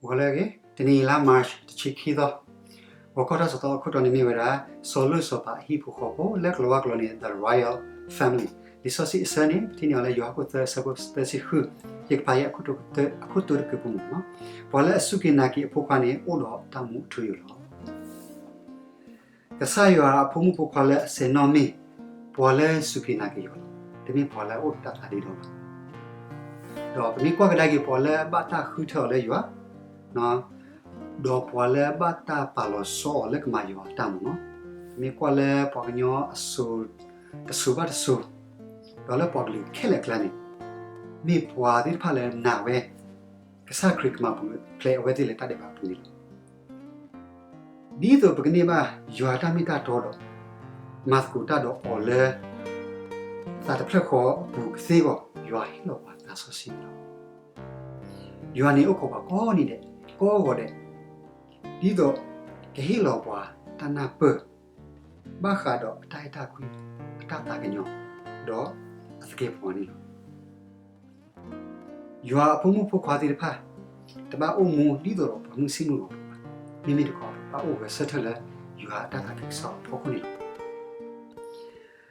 ဂီၤလၢအဂ့ၤ, တနံၤအံၤလါ March တဆံခံသီ, ဂီၤခီတၢ်သိးသီအခိၣ်တီန့ၣ်မ့ၢ်ဝဲဒၣ် စီၤလိၣ်စီၤပၤအဟံၣ်ဖိဃီဖိ လၢကလံးဝါကျိာ်န့ၣ် The Royal Family. လံာ်စီဆှံအဆၢန့ၣ် ပထံၣ်န့ၢ်အီၤလၢယိၤဟၣ်ခိၣ်သၢ အဆၢဖိသၢဆံဃု, ယကဖးယဲအခိၣ်တီတကပူၤမ့ၢ်နီၤ. ပှၤလၢအစူၢ်က့ၤနာ်က့ၤအဖိခွါန့ၣ် အိၣ်ဒီးတၢ်မူအထူအယိာ်လီၤ. ကစၢ်ယွၤအဖိမုၣ်ဖိခွါလၢအဆဲးနီၣ်မ့ၢ် ပှၤလၢစူၢ်က့ၤနာ်က့ၤယွၤလီၤ. တမ့ၢ်ပှၤလၢအအိၣ်ဒီးတၢ်သးဒ့ဒီလီၤ. ဒီးပမ့ၢ်ကွၢ်ကဒါက့ၤပှၤလၢဘၣ်တၢ်ဃုထၢအီၤလၢယွၤ, ဒီးပှၤလၢဘၣ်တၢ်ပာ်လီၤဆီအီၤလၢကမၤယွၤအတၢ်မၤနီၤ, ပမ့ၢ်ကွၢ်လၢပှၤကညီအစိၤတစိၤဘၣ်တစိၤ, ဒီးလၢပှၤကလုာ်ခဲလၢာ်အကျါန့ၣ်, မ့ၢ်ပှၤသ့ၣ်တဖၣ်လၢနာ်ဝဲ ကစၢ်ခရံာ်ကမၤပူၤဖျဲးအဝဲသ့ၣ်လၢတၢ်ဒဲးဘးအပူၤန့ၣ်လီၤ. ဒ်သိးပကန့ၢ်ဘၣ်ယွၤတၢ်မ့ၢ်တၢ်တီဒီး မၤသကိးတၢ်ဒီးအီၤလၢ သးတဖျၢၣ်ဃီအပူၤကသ့အဂီၢ်, ယွၤဟ့ၣ်လီၤပှၤသးစီဆှံန့ၣ်လီၤ. ယွၤန့ၣ်အိၣ်ခိးပှၤကိးနံၤဒဲး ကိးဂီၤဒဲး, ဒ်သိးကဟ့ၣ်လီၤပှၤတၢ်နၢ်ပၢၢ် ဘၣ်ဃးဒီးအတၢ်အဲၣ်တၢ်ကွံ, အတၢ်သးကညီၤ, ဒီးအသကဲာ်ပဝးန့ၣ်လီၤ. ယွၤအဖိမုၣ်ဖိခွါသ့ၣ်တဖၣ် တဘၣ်အိၣ်မူဒ်သိးဒီးပှၤမုၢ်ဆ့ၣ်မုၢ်ဂီၤဘၣ်, မ့မ့ၢ်တခီ ဘၣ်အိၣ်ဂဲၤဆၢထၢၣ်လၢ ယွၤအတၢ်သးခုကစီၣ်အဖီခိၣ်န့ၣ်လီၤ.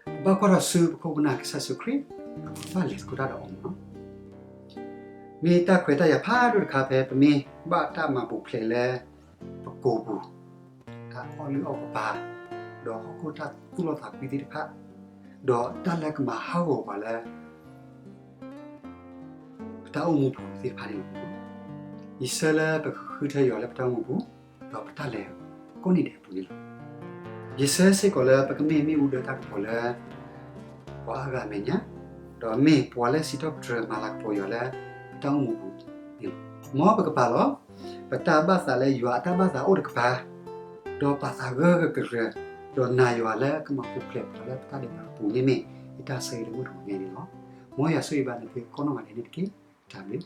ပဘၣ်ကွၢ်ထီၣ်ဆူပခိၣ်ပနၢ်ကစၢ်ယ့ၣ်ၡူးခရံာ်, ဘၣ်လဲၤသကိးတၢ်ဒီးအီၤမ့ၢ်နီၤ. မ့ၢ်တၢ်ခွဲးတၢ်ယာ်ဖးဒိၣ်တခါဖဲ ပမ့ၢ်ဘၣ်တၢ်မၤပူၤဖျဲးလၢ ပကိာ်ပူၤ, တၢ်အီၣ်လုၢ်အီၣ်ကပၤ, ဒီးဟီၣ်ခိၣ်တၢ်သူၣ်လီၤသးကွံသ့ၣ်တဖၣ်, ဒီးတၢ်လၢကမၤဟးဂီၤပှၤလၢ ပတၢ်အိၣ်မူပူၤသ့ၣ်တဖၣ်န့ၣ်လီၤ. ယဆၢလၢပကဃုထၢယွၤလၢပတၢ်အိၣ်မူပူၤ, ဒီးပတၢ်လဲၤကိးနံၤဒဲးအပူၤန့ၣ်လီၤ. ယဆၢစ့ၢ်ကီးလၢပကမ့ၢ်မ့ၣ်အူဒၢတၢ်ကပီၤလၢ ပှၤအါဂၤအမဲာ်ညါ, ဒီးမ့ၢ်ပှၤလၢစံးထီၣ်ပတြၢၤမၤလၤကပီၤယွၤလၢ ပတၢ်အိၣ်မူပူၤန့ၣ်လီၤ. မ်ပကပာ်လီၤ ပတၢ်ဘၣ်သးလၢယွၤအတၢ်ဘၣ်သးအိၣ်တကပၤ, ဒီးပာ်သးဂၢၢ်ဂၢၢ်ကျၢၤကျၢၤ, ဒီးနာ်ယွၤလၢကမၤပူၤဖျဲးပှၤလၢပတၢ်ဒဲးဘးအပူၤန့ၣ်မ့ၢ် ယတၢ်ဆၢဂ့ၤတမုၢ်တနံၤညါန့ၣ်လီၤ. မ်ယွၤဆိၣ်ဂ့ၤဘၣ်နသုကိးနီၢ်ဂၤဒဲးန့ၣ်တက့ၢ်. တၢ်ဘျုး